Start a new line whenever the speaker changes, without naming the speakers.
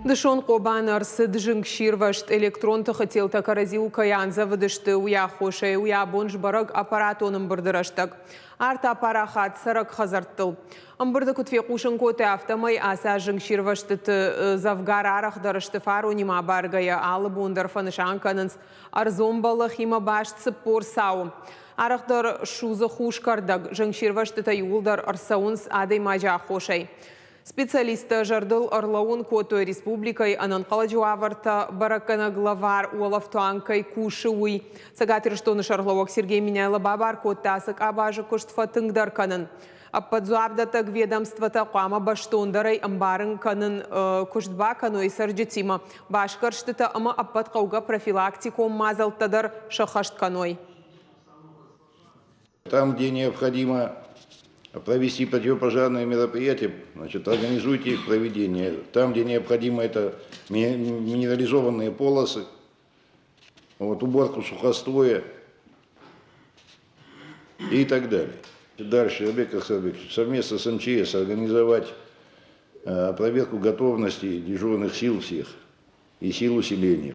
Дысон Хъобаны ӕрцыд зынгсирвӕзт. Электрон тыхы телтӕ кӕрӕдзиуыл кӕй андзӕвыдысты, уый аххосӕй уый абон сбӕрӕг аппаратон ӕмбырды рӕстӕг. Арт апарахат цӕрӕг хӕдзӕрттыл. Ӕмбырды куыд фехъусын кодтой, афтӕмӕй ацы аз зынгсирвӕзтыты дзӕвгар арӕхдӕр сты фаронимӕ абаргӕйӕ. Алы бон дӕр фӕнысан кӕнынц ӕрдзон бӕллӕхимӕ баст 40 цауы. Арӕхдӕр судзы хус кӕрдӕг. Зынгсирвӕзтытӕ иууылдӕр ӕрцӕуынц адӕймаджы аххосӕй. Специалисттӕ зӕрдыл ӕрлӕууын кодтой, республикӕйы ӕнӕнхъӕлӕджы уавӕртӕ бӕрӕггӕнӕг лӕвар уӕлӕфтуан кӕй кусы, уый. Цӕгат Ирыстоны сӕргълӕууӕг Сергей Меняйло бабар кодта ацы къабазы куыст фӕтынгдӕр кӕнын. Ӕппӕт дзуапдӕттӕг ведомствотӕ хъуамӕ бӕстондӕрӕй ӕмбарын кӕнын куыст бакӕной цӕрджытимӕ, басгӕрстытӕ ӕмӕ ӕппӕт хъӕугӕ профилактикон мадзӕлттӕ дӕр сӕххӕст кӕной.
Там, где необходимо провести противопожарные мероприятия, значит, организуйте их проведение. Там, где необходимо, это минерализованные полосы, вот, уборку сухостоя и так далее. Дальше, Ирбек Ахсарбекович, совместно с МЧС организовать проверку готовности дежурных сил всех и сил усиления.